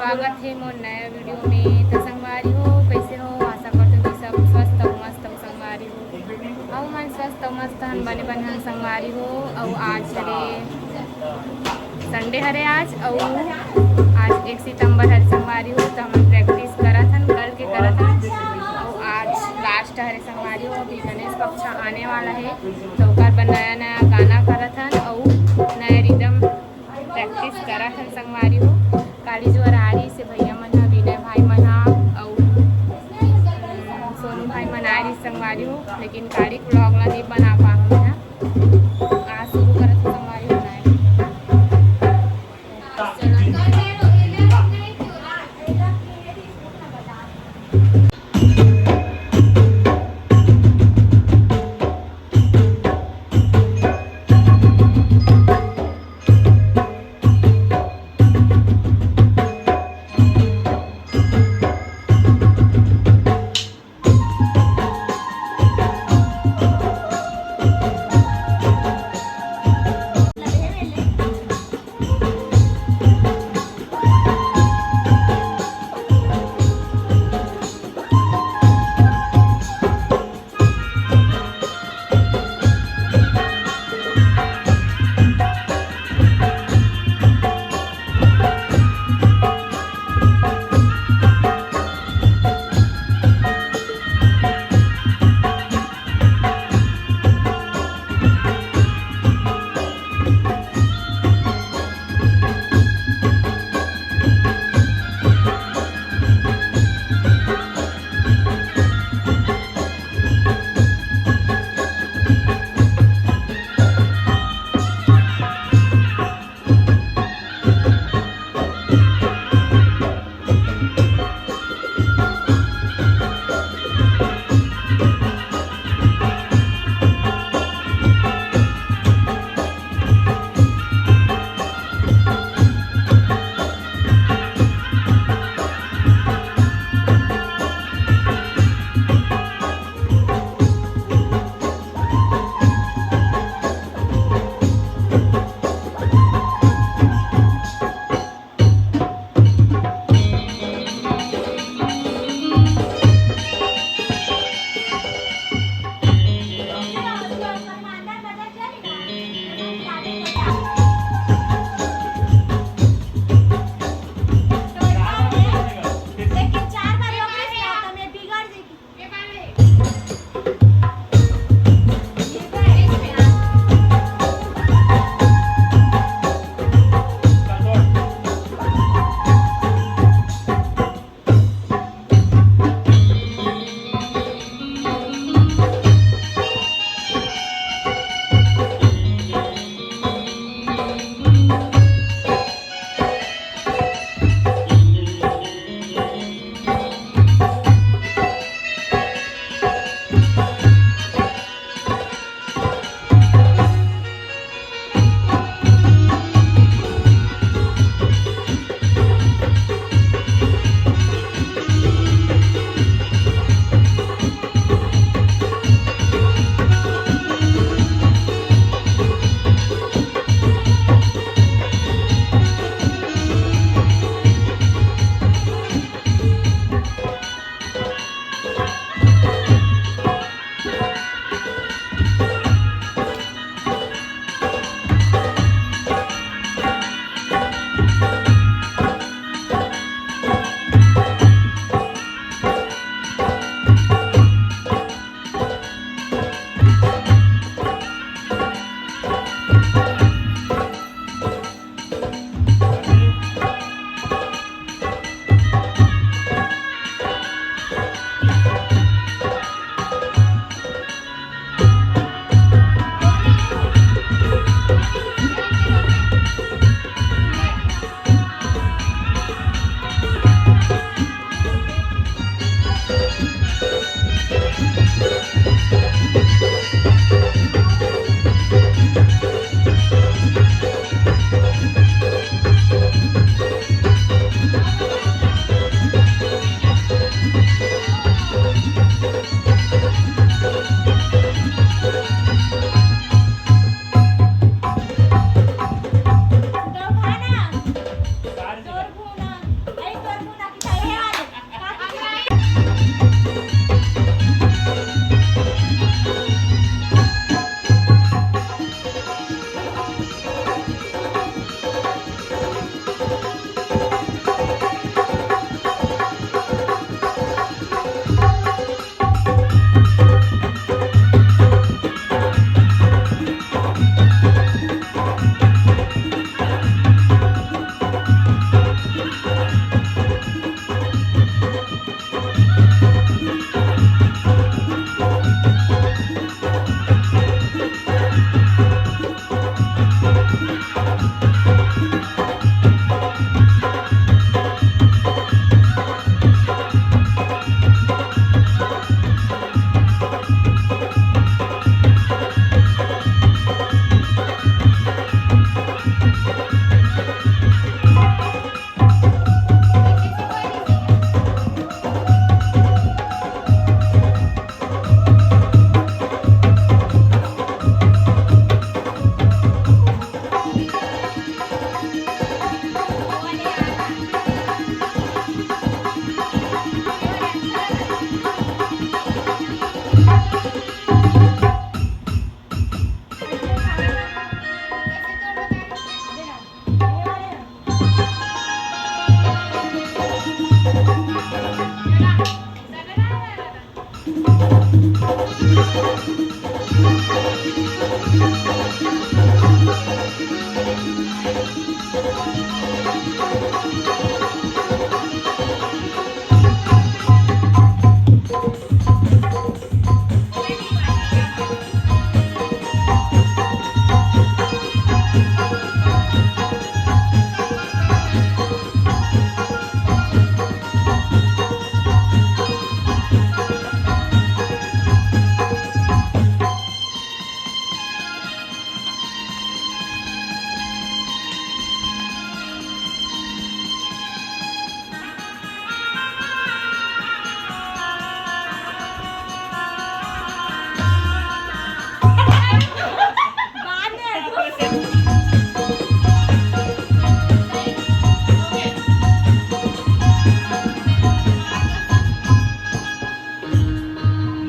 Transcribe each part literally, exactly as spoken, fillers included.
स्वागत हे मोर नया वीडियो में। त संगवारी हो, कइसे हो? आशा करथों कि सब स्वस्थ अउ मस्त अउ संगवारी हो। अउ मन स्वस्थ अउ मस्त हन, बने बने हन संगवारी हो। अउ आज हरे संडे हरे आज, अउ आज एक सितंबर हरे संगवारी हो, त हमन प्रैक्टिस करत हन, कल के करत हन। अउ आज लास्ट हरे संगवारी हो, अभी गणेश पक्ष आने वाला हे, त ओकर बर नया नया गाना करत हन अउ नया रिदम प्रैक्टिस करत हन संगवारी हो। काली जुवर आ रही से भैया मन ह, विनय भाई मन ह अउ सोनू भाई मन आ रही संगवारी हो, लेकिन काली व्लॉग ला नहीं बना पाहूँ मैं। आज शुरू करत हन संगवारी हो बनाए।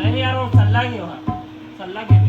नहीं यार, वो सल्ला नहीं हुआ। सल्ला के दे।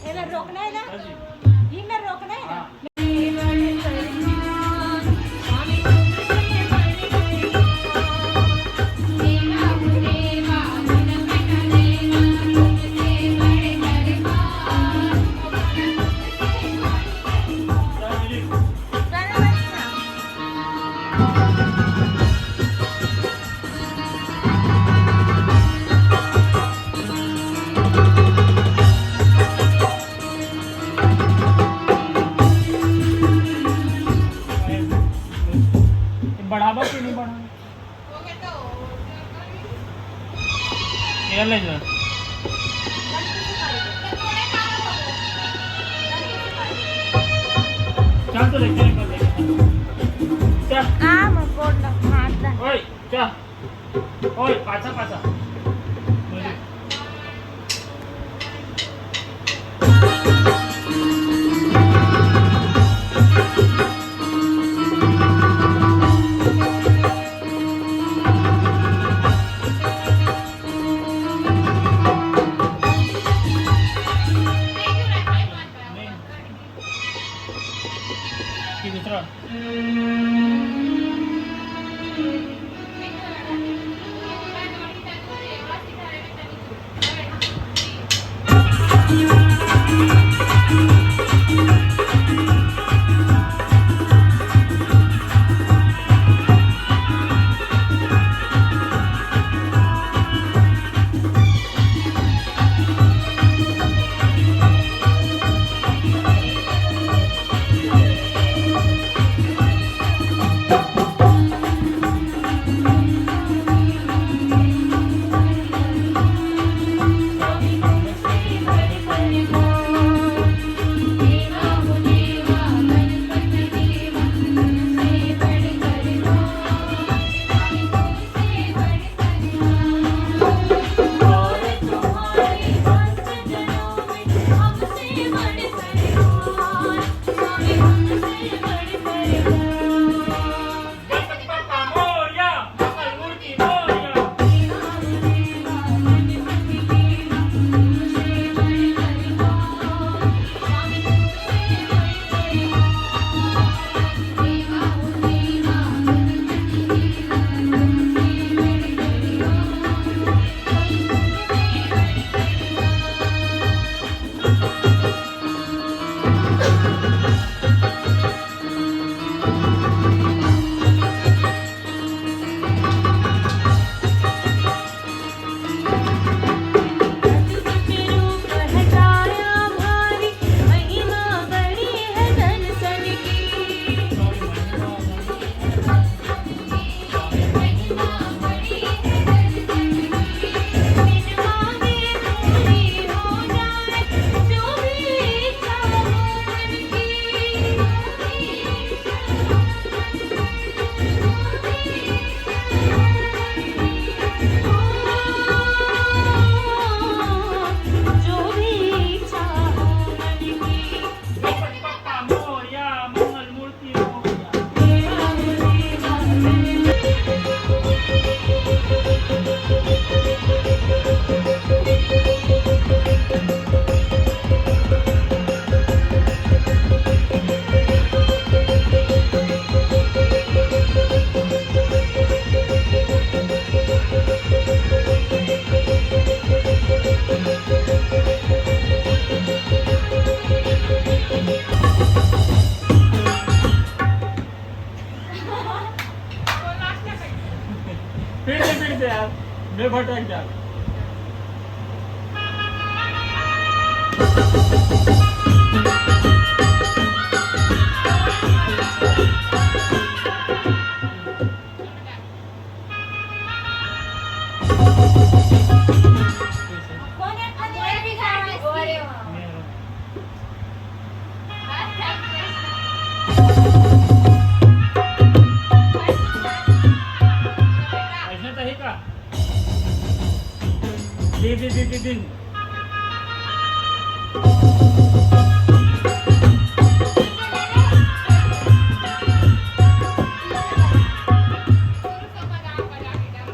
एला रोकना है ना? हाँ जी। ये में रोकना है ना? हाँ। बढ़ावा कि नहीं बढ़ावा? ये ले जा। चल तो देखते हैं, एक बार देखते हैं। चल। काम बोल रहा, मारता। ओए, चल। ओए, पाछा, पाछा। कि दूसरा। भटक जा। ऐसा तो ही का? दे, दे, दे, दे, दे।